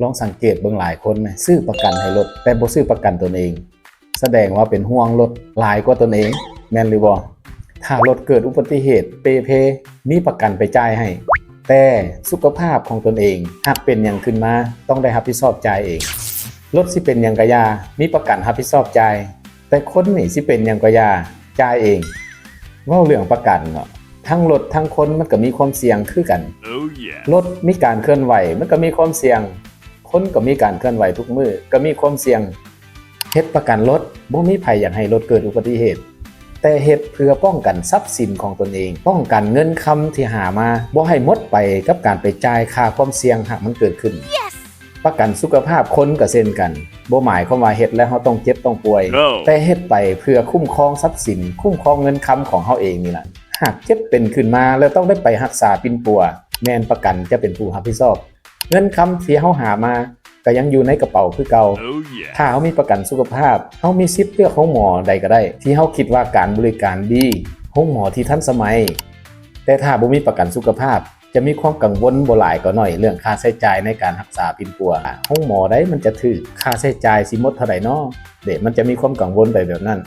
ລອງສັງເກດເບິ່ງຫຼາຍຄົນນະ ຊື້ປະກັນໃຫ້ລົດ ແຕ່ບໍ່ຊື້ປະກັນຕົນເອງ ສະແດງວ່າເປັນຫ່ວງລົດຫຼາຍກວ່າຕົນເອງ ແມ່ນຫຼືບໍ່? ຖ້າລົດເກີດອຸບັດຕິເຫດເປ່ເພ ມີປະກັນໄປຈ່າຍໃຫ້ ແຕ່ສຸຂະພາບຂອງຕົນເອງຫາກເປັນຫຍັງຂຶ້ນມາ ຕ້ອງໄດ້ຮັບຜິດຊອບຈ່າຍເອງ. ລົດຊິເປັນຫຍັງກະຢ່າ ມີປະກັນຮັບຜິດຊອບຈ່າຍ ແຕ່ຄົນນີ້ຊິເປັນຫຍັງກະຢ່າ ຈ່າຍເອງ. ເວົ້າເລື່ອງປະກັນເນາະ ທັງລົດທັງຄົນມັນກະມີຄວາມສ່ຽງຄືກັນ. ລົດມີການເຄື່ອນໄຫວ ມັນກະມີຄວາມສ່ຽງ ຄົນກະມີການເຄື່ອນໄຫວທຸກມື້ ກະມີຄວາມສ່ຽງ. ເຮັດປະກັນລົດ ບໍ່ມີໃຜຢາກໃຫ້ລົດເກີດອຸບັດຕິເຫດ ແຕ່ເຮັດເພື່ອປ້ອງກັນຊັບສິນຂອງຕົນເອງ ປ້ອງກັນເງິນຄຳທີ່ຫາມາ ບໍ່ໃຫ້ໝົດໄປກັບການໄປຈ່າຍຄ່າຄວາມສ່ຽງຫາກມັນເກີດຂຶ້ນ. ປະກັນສຸຂະພາບຄົນກະເຊັ່ນກັນ ບໍ່ໝາຍຄວາມວ່າເຮັດແລ້ວເຮົາຕ້ອງເຈັບຕ້ອງປ່ວຍ ແຕ່ເຮັດໄປເພື່ອຄຸ້ມຄອງຊັບສິນ ຄຸ້ມຄອງເງິນຄຳຂອງເຮົາເອງນີ້ລະ. ຫາກເຈັບເປັນຂຶ້ນມາແລ້ວຕ້ອງໄດ້ໄປຮັກສາປິ່ນປົວ ແມ່ນປະກັນຈະເປັນຜູ້ຮັບຜິດຊອບ. ເງິນຄຳທີ່ເຮົາຫາມາກະຍັງຢູ່ໃນກະເປົາຄືເກົ່າ. ຖ້າເຮົາມີປະກັນສຸຂະພາບ ເຮົາມີສິດເລືອກໂຮງໝໍໃດກະໄດ້ ທີ່ເຮົາຄິດວ່າການບໍລິການດີ ໂຮງໝໍທີ່ທັນສະໄໝ. ແຕ່ຖ້າບໍ່ມີປະກັນສຸຂະພາບ ຈະມີຄວາມກັງວົນບໍ່ຫຼາຍກໍໜ້ອຍເລື່ອງຄ່າໃຊ້ຈ່າຍໃນການຮັກສາປິ່ນປົວ. ໂຮງໝໍໃດມັນຈະຖືກ ຄ່າໃຊ້ຈ່າຍຊິໝົດເທົ່າໃດນໍ ເດ ມັນຈະມີຄວາມກັງວົນໄປແບບນັ້ນ.